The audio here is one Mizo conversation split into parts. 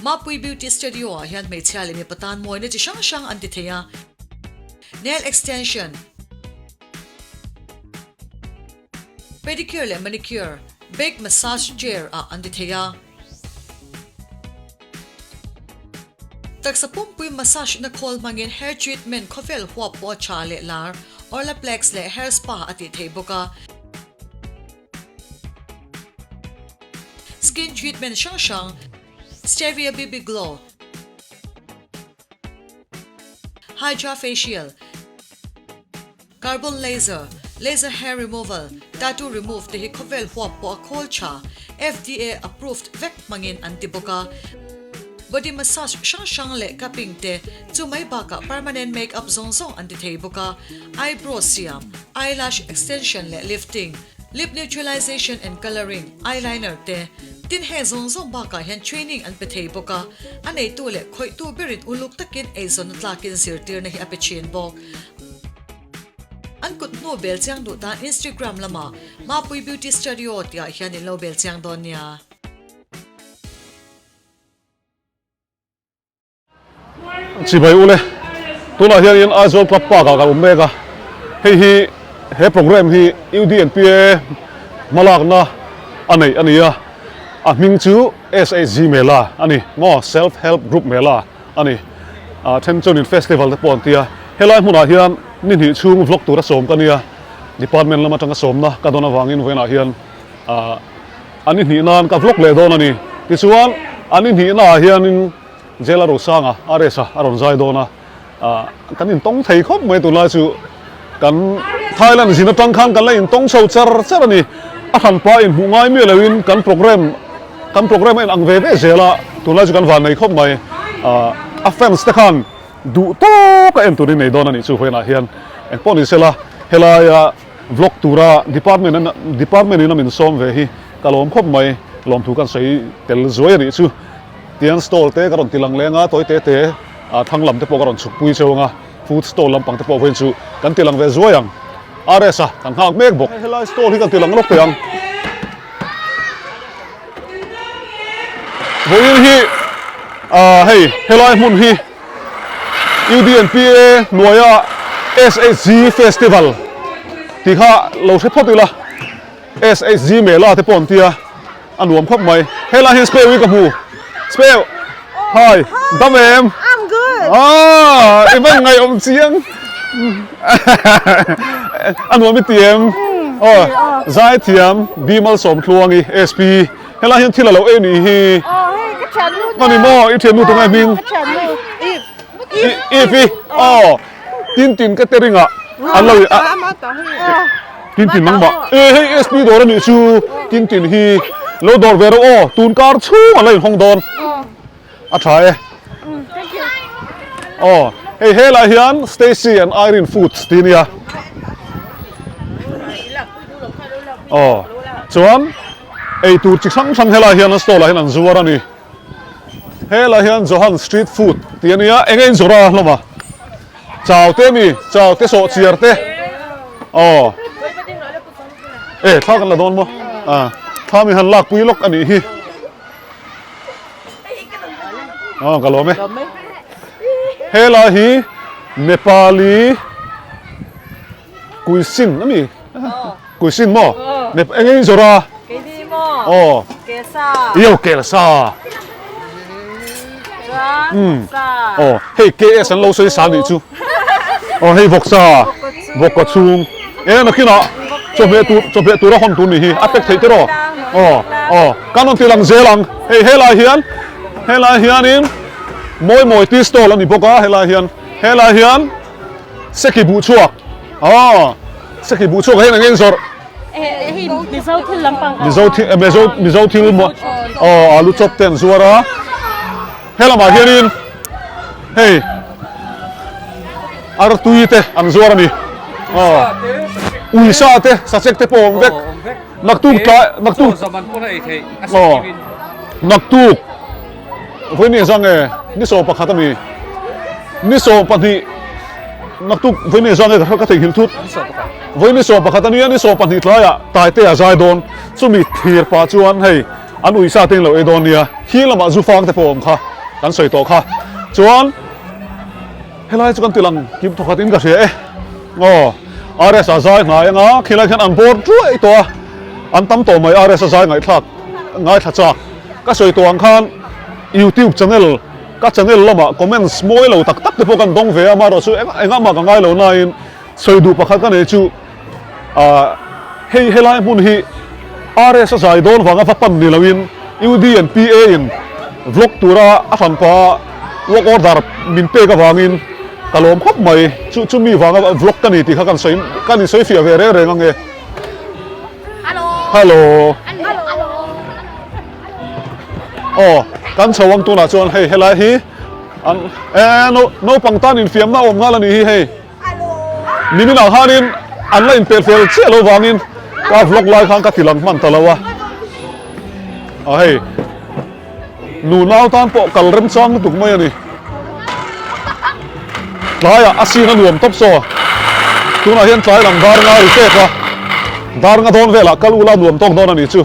Mapui Beauty Studio ah hian hmeichhia leh mipa tan mawina chi hrang hrang an ti thei a, nail extension, pedicure leh manicure, back massage chair ah an ti thei a. Taksa pumpui massage na khawl hmangin hair treatment khawvel huap pawh a tha leh lar, Olaplex leh hair spa a tih theih bawk a. Skin treatment hrang hrang, Stevia BB Glow, Hydra Facial, Carbon Laser, Laser Hair Removal, Tattoo Remove te hi khawvel huap pawh a khawl tha, FDA approved vek hmangin an ti bawk a. Body massage hrang hrang leh cupping te chu mai bakah permanent make up zawng zawng an ti thei bawk a, eyebrow siam, eyelash extension leh lifting, lip neutralization and colouring, eyeliner te. Tin heng zawng zawng bakah hian training an pe thei bawk a, a neitu leh khawihtu berin uluk takin eizawnna tlakin zirtirna hi a pe thin bawk. An kut hnu bel chiang duh tan Instagram lamah Mapui Beauty Studio tihah hian in lo bel chiang dawn nia. Chibai ule, tunah hianin Aizawl Club Park ah kan awm mek a, hei hi he program hi UDNPA hmalakna a neih a ni a, a hming chu SHG Mela a ni maw, Self Help Group Mela. A ni. A then chuanin festival te pawh an ti a, helai hmunah hian ni hnih chhung vlog tura sawm ka nia, department lam atanga sawmna ka dawn avangin vawiinah hian ah a ni hnih nan ka vlog leh dawn a ni. Tichuan a ni hnihna ah hianin Jela Rosanga RS a a rawn zai dawn a, ah kan intawng thei khawp mai tunlai chu kan Thailand zin atang khan kan la intawng chho char char a ni. A hranpa inhmuh ngai miah loin kan program Kan program a inang ve ve zel a, tunlai chu kan van nei khawp mai. A fans te khan duh tawk a en tur in nei dawn a nih chu vawiinah hian. Engpawh ni sela, helaia vlog tura department department in a min sawm ve hi ka lawm khawp mai. Lawmthu kan sawi tel zuai a nih chu. Tian stall te ka rawn ti lang leng a, tawi te te thlang lam te pawh ka rawn chhuk pui cheu ang a, food stall lampang te pawh vawiin chu kan ti lang ve zuai ang. RS a kan nghak mek bawk. Helai stall hi kan ti lang lawk teh ang. Vawiin hi ah hei helai hmun hi UDNPA hnuaia SHG Festival tih kha lo hre phawt ila SHG Mela te pawh an tia a nuam khawp mai helai hian Speu hi ka hmu Speu hi dam em I'm good ah i van ngaihawm chiang a nuam i ti em aw zaithiam Bimal Sawmtluangi SP helai hian thil a lo ei nih hi a ni maw i thiannu tunge hming if i aw tin tin ka te ringah an lo tin tin nangmah e hei SP dawr a nih chu tin tin hi lo dawr ve rawh aw tun kar chhung a la inhawng dawn. A tha e. Aw, hei helai hian Stacy and Irene Foods tih a nia. Aw, chuan eitur chi hrang hrang helai hian an stall ah hian an zuar a ni. Helai hian Johan Street Food tih a nia, eng nge in zawrh a hlawm a? Chau te mi, chau te sawh chiar te. Aw. E, thla kan la dawn maw? A, thla mi han lakpui lawk a nih hi. Aw ka lawm e. Helai hi Nepali cuisine a mi? Cuisine maw? Nep eng eng zawrh a? Keini maw? Aw. Kelsa. Io kelsa. Chuan sa. Aw hei KS an lo sawi sa nih chu. Aw hei vawksa. Vawkka chhung. E nakinah chawhmeh tur chawhmeh tur a hawn tur nih hi a pack theih tiraw? Aw aw kan rawn ti lang zel ang. Hei helai hian helai hianin mawi mawi tea stall a ni bawk a helai hian helai hian seki buh chhuak aw seki buh chhuak ah hian eng nge in zawrh? Hei Mizo thil lampang Mizo thil Mizo Mizo thil maw aw alu chawp te an zuar a helamah hianin hei artui te an zuar a ni aw uisa te sachek te pawh a awm vek. Naktuk tlai naktuk aw naktuk vawiin zang e ni 11 a mi ni 12 naktuk vawiin zang e ka theihnghilh thut vawiin ni 11 a nia ni 12 tlaiah taite a zai dawn chumi thir pah chuan hei an uisa te in lo ei dawn nia hi lamah zu fang te pawh a awm kha. kan sawi tawh kha. Chuan helai chu kan ti lang kim thawkhat in ka hria e. Aw RS a zai hnai anga khilai khian an bawr ruai tawh a, an tam tawh mai RS a zai ngaihthlak ngaithla chak. Ka sawi tawh ang khan YouTube channel ka channel lamah comments mawi lo tak tak te pawh kan dawng ve a, amaherawh chu engah mah ka ngai lo nain sawi duh pakhat ka nei chu ah hei helai hmun hi RS a zai dawn vanga va pan ni loin UD and PA in vlog tura a hranpa work order min pek avangin ka lawm khawp mai chu chumi vanga vlog ka ni tih kha kan sawi kan insawi fiah ve reng reng ange. Hello. Aw kan chho ang tunah chuan hei helai hi an e naupang tan infiamna awm nghal a nih hi hei. Niminah khanin an la inpel fel chiah lo vangin ka vlog lai khan ka ti lang hman ta lo a. A hei nu nau tan pawh kal remchang lutuk mai a ni. Tlaiah a sin a nuam tawp saw. Tunah hian tlai lam dar nga ri tep a. Dar nga dawn velah kal ula nuam tawk dawn a ni chu.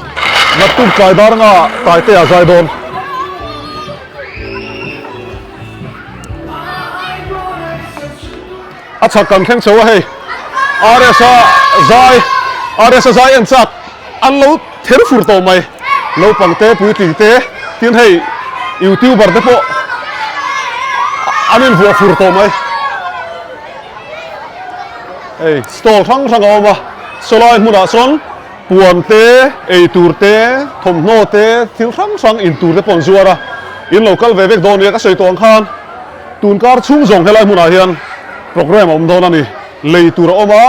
Naktuk tlai dar nga taite a zai dawn. A chhak kan thleng chho a hei RS a zai RS a zai en chak an lo ther fur tawh mai naupang te puitling te tin hei youtuber te pawh an invuah fur tawh mai hei stall hrang hrang a awm a sawlai hmunah chuan Puan te, ei tur te, thawmhnaw te, thil hrang hrang in tur te pawh an zuar a, in lo kal ve vek dawn nia ka sawi tawh ang khan tun kar chhung zawng helai hmunah hian programme a awm dawn a ni, lei tur a awm a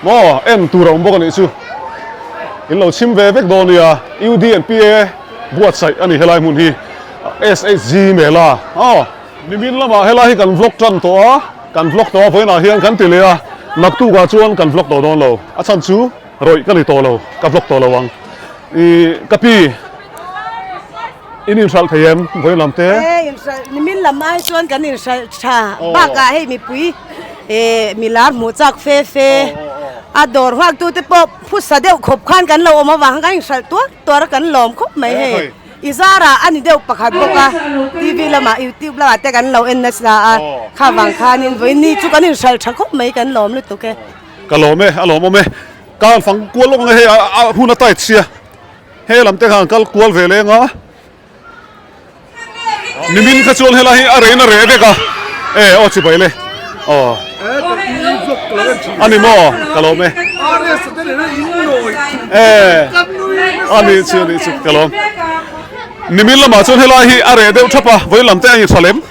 maw en tur a awm bawk a nih chu, in lo chhim ve vek dawn nia UD and PA buatsaih a ni helai hmun hi SHG Mela aw. Nimin lamah helai hi kan vlog tan tawh a, kan vlog tawh a vawiinah hian kan ti leh a, naktukah chuan kan vlog tawh dawn lo, a chhan chu. Rawih ka ni tawh lo, ka vlog tawh lo ang. I ka pi, in inhralh thei em vawiin lam te? E inhralh, nimin lam ai chuan kan inhralh tha. Bakah hei mipui e milar hmuh chak fe fe. A dawr nghak tu te pawh phusa deuh khawp khan kan lo awm avang khan kan inhralh tuar tuar a kan lawm khawp mai hei. I zarah a ni deuh pakhat bawk a, TV lamah YouTube lamah te kan lo en nasa a, kha vang khanin vawiin ni chu kan inhralh tha khawp mai kan lawm lutuk e. Ka lawm e, a lawmawm e. Ka han fang kual lawk ang e hei a hun a tight sia. He lam te kha han kal kual ve leng a. Nimin kha chuan helai hi a rein a reh vek a. E aw chibai le. Aw. A ni maw? Ka lawm e. E a ni chu a ni chu ka lawm. Nimin lamah chuan helai hi a reh deuh thap a, vawiin lam te a inhra lem.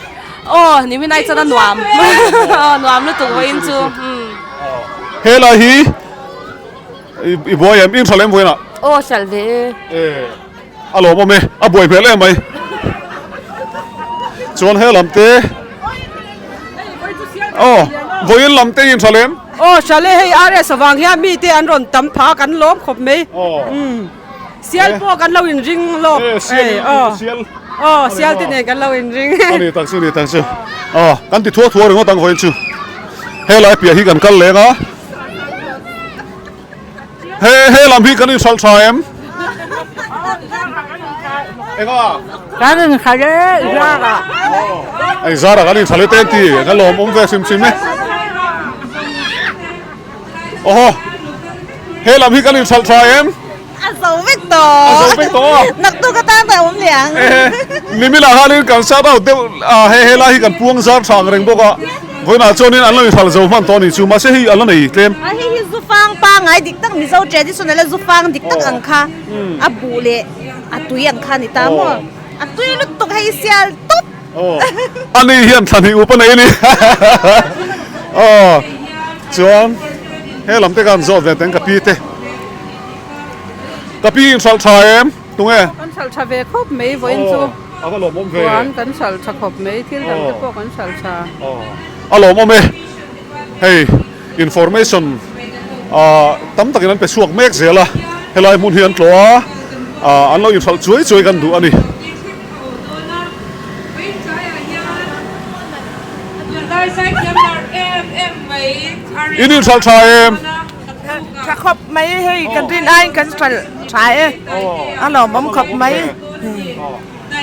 Aw nimin ai chuan a nuam aw nuam lutuk vawiin chu umm. Helai hi i buai em in hralh em vawiinah? Aw hralh ve e. E a lawmawm e a buai hmel em mai. Chuan he lam te aw vawiin lam te in hralh em? Aw hralh e hei RS avang hian mite an rawn tam phah a kan lawm khawp mai. Umm. Sial pawh kan lo inring lawk. Eh, sial in, Aw. sial. Aw, sial te nen kan lo inring. A ni tak chu, ni tak chu. Aw, kan ti thuah thuah ringawt ang vawiin chu. Helai piah hi kan kal leng a. He, he lam hi kan inhralh tha em? Enga? Kan inhralh e, zara. Ei, zara kan inhralh e te an ti. Kan lawmawm ve hrim hrim e. Awhaw, he lam hi kan inhralh tha em? A zo vek tawh. A zo vek tawh a. Naktuk atan a awm leh ang. Ehe, nimin ah khanin kan shout out deuh a he he lai hi kan puang zar tha ang reng bawk a. Vawiinah chuanin an lo inhralh zo hman tawh a ni chu mahse hei a la nei tlem. A hei hi zufang pangngai dik tak Mizo traditional a zufang dik tak ang kha a buh leh a tui ang kha a ni ta maw? A tui lutuk hei sial tawp. Ani hian thla hnih up a nei a ni. Aw chuan he lam te khan zawt ve teng ka pi te. Ka pi in hralh tha em? Tunge? Kan hralh tha ve khawp mai vawiin chu. A va lawmawm ve. Puan kan hralh tha khawp mai thil dang te pawh kan hralh tha. A lawmawm e. Hei information tam takin an pe chhuak mek zel a. Helai hmun hi an tlawh a, an lo inhralh chuai chuai kan duh a ni. In inhralh tha em? Tha khawp mai hei kan rin aiin kan hralh tha e, a lawmawm khawp mai.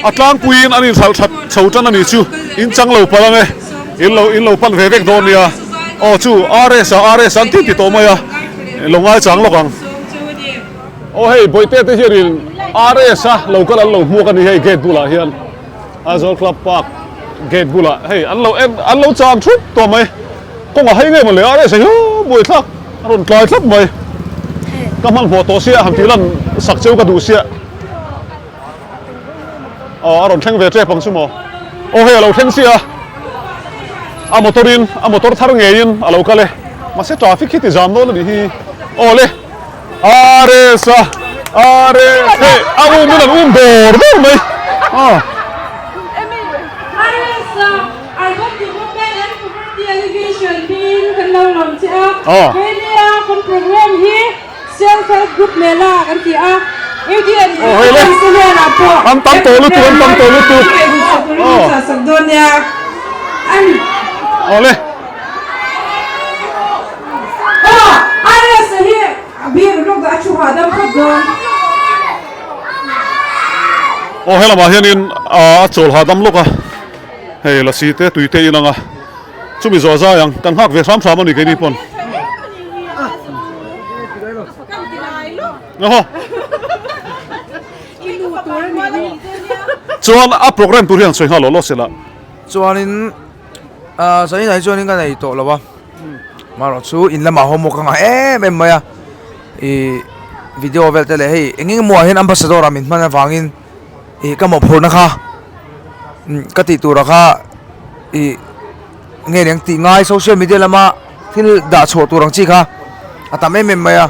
A tlangpuiin an inhralh that chho tan a nih chu in chang lo palh ang e, in lo in lo pan ve vek dawn nia. Aw chu RS ah RS an ti ti tawh mai a, lo ngaichang lawk ang. Aw hei Bawihte te hianin RS a lo kal an lo hmuak a ni hei gate bulah hian Aizawl Club Park gate bulah hei an lo en an lo chang thup tawh mai. Kawng a hei ngei maw le RS a hi buaithlak a rawn tlai tlat mai. Ka hmanhmawh tawh sia han tih lan sak cheu ka duh sia. Aw a rawn thleng ve tep ang chu maw? Aw hei a lo thleng chiah a, a motor in a motor thar ngeiin a lo kal e, mahse traffic hi ti zam dawn a nih hi, aw le RS a RS hei a um in an um dawr dawr mai aw. Self help group mela kan ti a, UDN Aw hei le, an tam tawh lutuk, an tam tawh lutuk. Aw. Sak dawn nia. Aw le. Aw, RS hi a bik lawk a thu hahdam phawt dawn. Aw he lamah hianin a chawl hahdam lawk a, hei lasi te tui te inang a. Chumi zawh zai ang, kan nghak ve hram hram a ni keini pawn. Chuan a program tur hi an sawi nghal lawh lawh sela. Chuanin zanin ah hi chuanin ka nei tawh lo a, marawh chu in lamah homework ka ngah em em mai a, ih video vel te leh hei eng eng emaw ah hian ambassador ah min hman avangin ih ka mawhphurhna kha ka tih turah kha ih nge ni ang tih ngai social media lama thil dah chhuah tur ang chi kha a tam em em mai a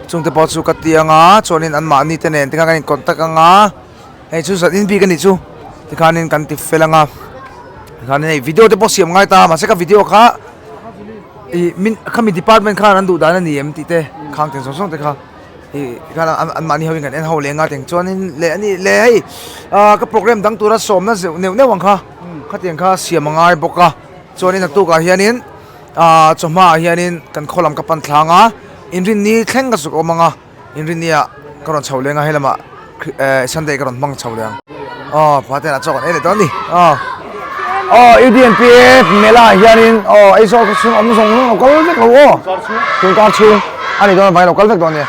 chungte pawh chu ka ti anga chuanin anmahni te nen tikhan kan in contact anga hei chu zan in bik a nih chu tikhanin kan ti fel anga tikhanin hei video te pawh siam ngai ta mahse ka video kha ih min khami department khan an duh dan a ni em tih te khang teng zawng zawng te kha. Ih tikhan an anmahni ho in kan en ho leng a teng chuanin leh ani leh hei ah ka program dang tura sawmna zeuh neuh neuh ang kha khatiang kha siam a ngai bawk a chuanin naktuk ah hianin ah chawhma ah hianin kan khaw lam ka pan thlang a inrinni thleng ka zuk awm ang a inrinni ah ka rawn chho leng a helamah eh sunday ka rawn hmang chho leh ang aw paten ah chaw kan ei leh dawn a ni aw. Aw UDNPA mela ah hianin aw Aizawl khaw chhung awm zawng zawng lo kal vek lo aw tun kar chhung a ni dawn avangin lo kal vek dawn a nia.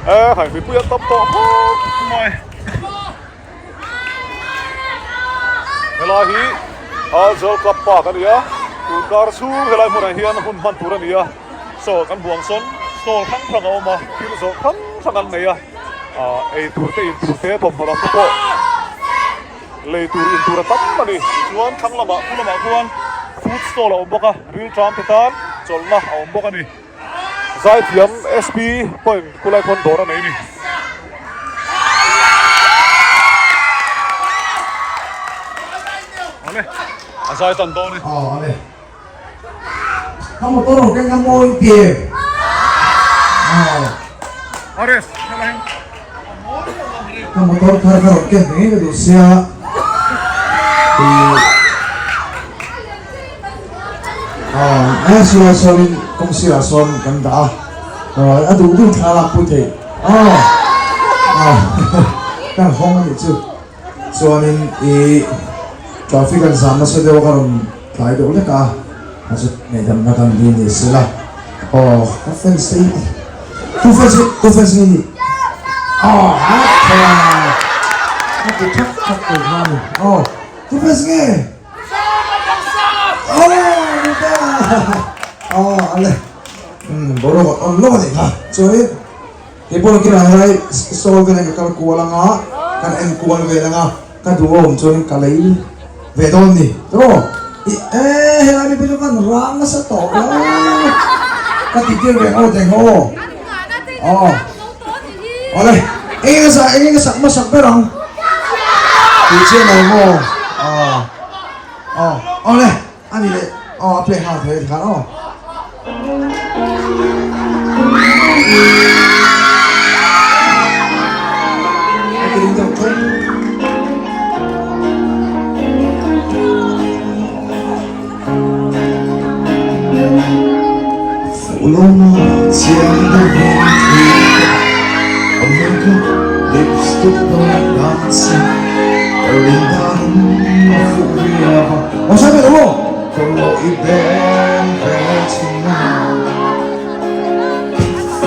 E hai mipui an tam tawh khawp mai. Helai hi Aizawl Club Park a ni a, tun kar chhung helai hmunah hian hun hman tur a ni a, saw kan buang sawn stall hrang hrang a awm a, thil zawrh hrang hrang an nei a, ah ei tur te in tur te thawmhnaw lam te pawh lei tur in tur a tam a ni. Chuan thlang lamah khu lamah khuan food stall a awm bawk a, rilṭam te tan chawlhna a awm bawk a ni. Zaithiam SP pawhin khulai khawn dawr a nei a ni. Awle, a zai tan dawn e. Aw, awle. Ka motor ho keng ka mawi pian. Aw. Ares, helai. Ka motor thar ka rawn ken ngei ka duh sia. Aw, eh silai sawnin kawng sirah sawn kan dah a. A duh duh thla lak pui thei. Aw, aw, kan hawng a nih chu. Chuanin i traffic an zam nasa deuh a ka rawn tlai deuh lek a, a chu ngaihdamna kan ni ni sela. Aw, ka fans te hi tu fans nge tu fans nge ni? Aw, a tha a ti thak thak tur kha a ni. Aw, tu fans nge? Aw, ni ta. Aw, ale. Umm, boruak a on lawk a nih kha. Chuanin. Kei pawh nakin ah helai stall vel hian ka kal kual anga kan en kual vel anga ka duhawm chuan ka lei ve dawn ni tiraw ih e helai mipui chu kan rang nasa tawh lo ka tih tir ve ngawt eng aw aw awle eng eng sak eng eng sak hmasak ber ang tih chian lo maw aw aw awle Ani leh aw a play nghal thei a tikhan aw. A ti ding deuh tawp. Lo maw chiang deuhin thlir teh A makeup lipstick pawh dance Ka rin danin a fuh viau a Aw sawi ve lo maw? Ka rawh i beng ve thin a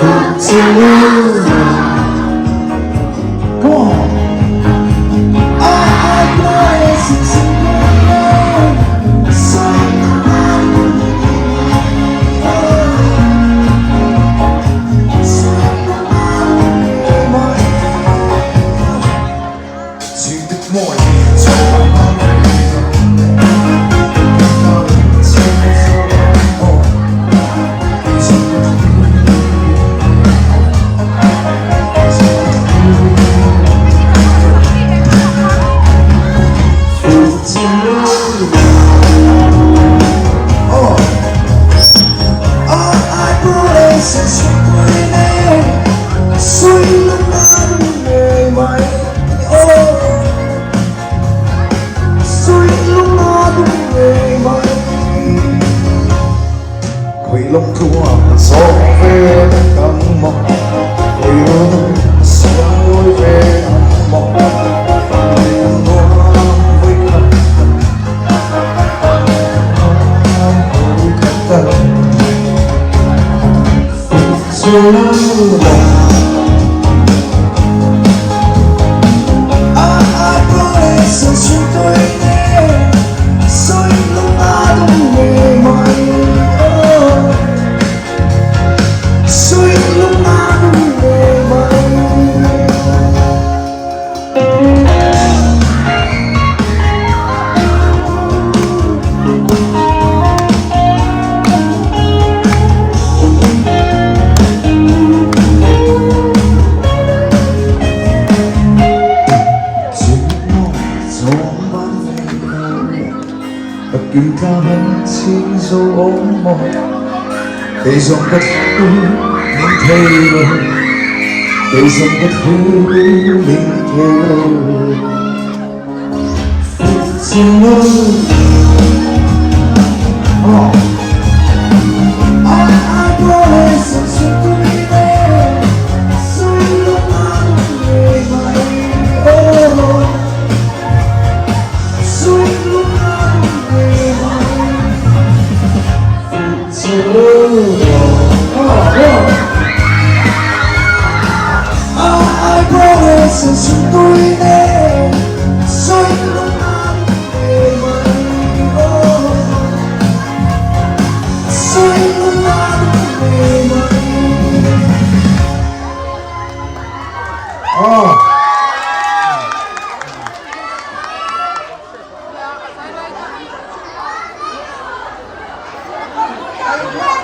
Fuh che lo Come on!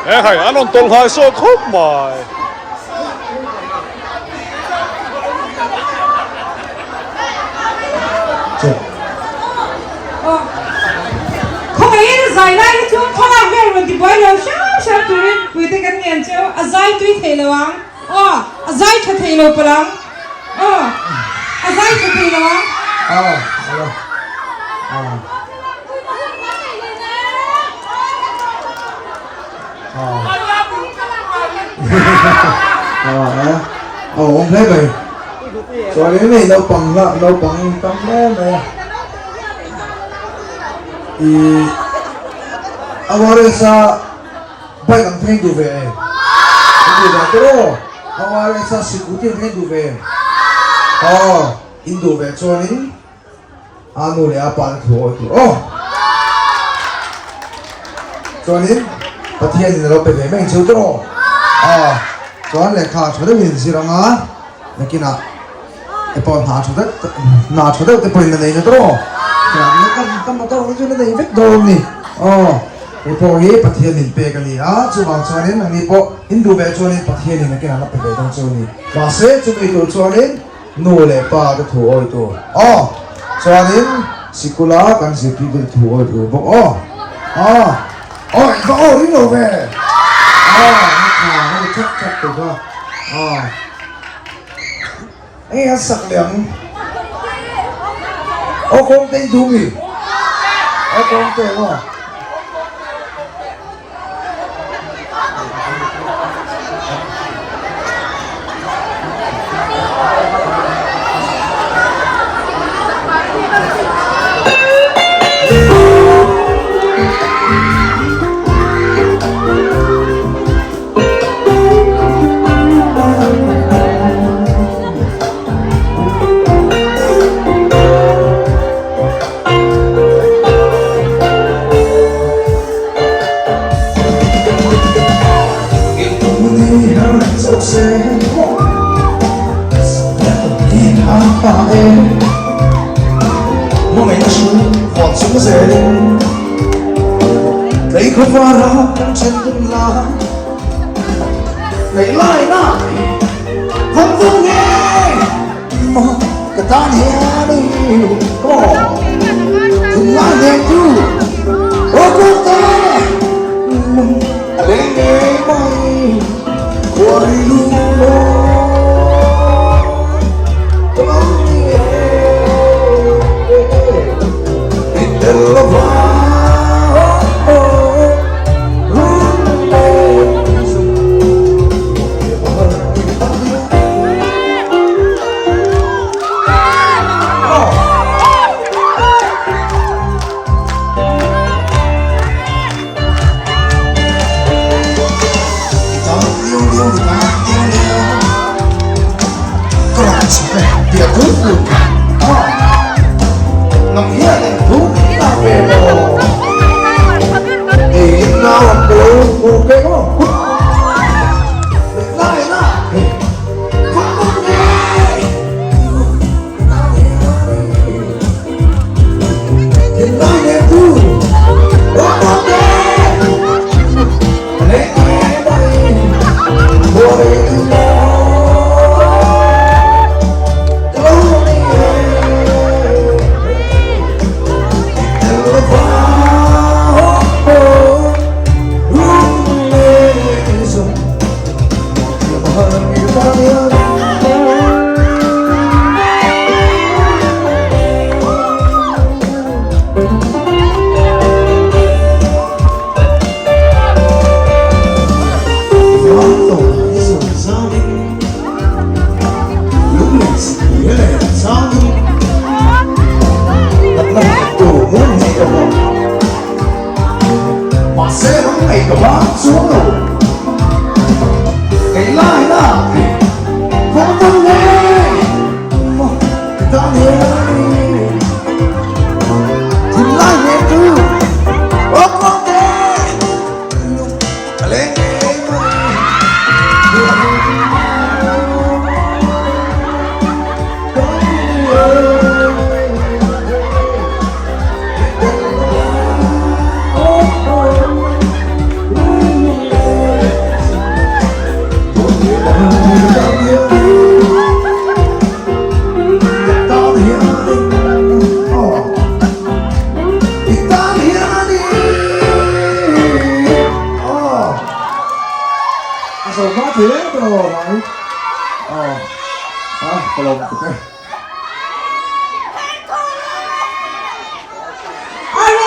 He khai an rawn tawlh hnai sawt khawp mai. Khawngaihin zai lai hi chu thlalak vel rawn ti buai lo hram hram turin puite kan ngen cheu a zai tui thei lo ang aw a zai tha thei lo palh ang aw a zai tha thei lo ang. Awm hle mai chuanin hei naupang lah naupang tam hle mai a ih Awaresa bike ang thleng duh ve em in duh ve tawh aw Awaresa sikut hi an thleng duh ve em aw in duh ve chuanin. A nu leh a pa te thu awi tur aw. Chuanin Pathianin a lo pe ve mai ang cheu tur aw. Aw chuan lehkha tha deuhin zir anga nakinah te pawh hna tha deuh hna tha deuh te pawhin la nei na tur aw. Ka motor ang hi chu la nei vek dawn ni aw. Hei pawh hi Pathianin pek a ni a, chuvang chuanin ani pawh in duh ve chuanin Pathianin nakinah la pe ve dawn cheu a ni. Mahse chumi tur chuanin Nu leh pa te thu awi tur aw. Chuanin sikula kan zirtirtu te thu awi tur bawk aw. Aw. Aw i va aw ring lo ve. Aw a tha a ri chak chak tur kha. Aw. Enge an sak leh ang? Aw kawngte i duh mi? Aw kawngte maw? ta e Hmangaihna hrui vuan chung zelin Tlei khawvara kan then dun lai Neih laina vawng vawng nge Maw ka tan hian i Come on Thinlai hneh tu Aw kawngte Lung a leng ngei mai Khuai lu maw Ka lo ni e I tel lova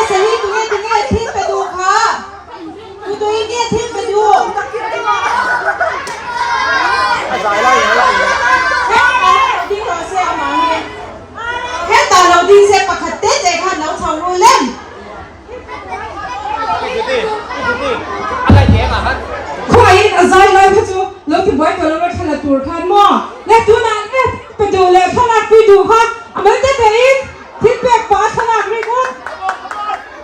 Rsa hi tunge tunge thil pe duh kha? Tutuin nge thil pe duh? Ding rawh se amah hi. Hetah lo ding se pakhat te te khan lo chho ru lem. Khuaiin a zai lai kha chu lo ti buai tawh lo la thla la tur khan maw? Le tunah nge pe duh leh thlalak pui duh kha a mal te te in thil pek pah a thlalak ringawt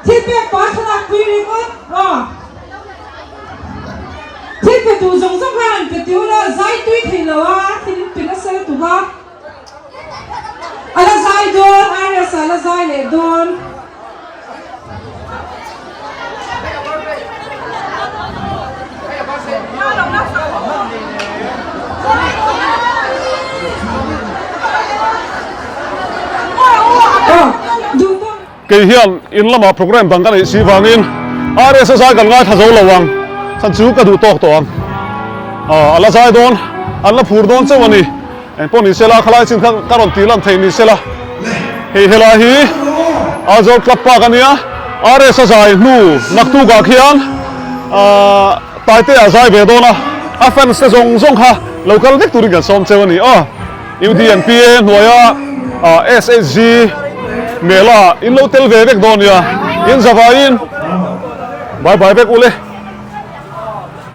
thil pek pah a thlalak pui ringawt aw thil pe duh zawng zawng khan an pe tiu la zai tui thei lo a thil in pe nasa lutuk a a la zai dawn RS a la zai leh dawn. Kei hian in lamah program dang ka neih si vangin RSA zai kan ngaithla zo lo ang, chhan chu ka duh tawk tawh ang. A la zai dawn, an la phur dawn chauh a ni. Engpawh ni sela, khalai chin kha ka rawn tih lan theih ni sela. Hei helai hi Aizawl Club Park a nia, RS a zai hnu naktukah khian Taite a zai ve dawn a, a fans te zawng zawng kha lo kal vek turin kan sawm cheu a ni aw. UDNPA hnuaia SHG Mela in lo tel ve vek dawn nia, in zavaiin bye bye vek ule.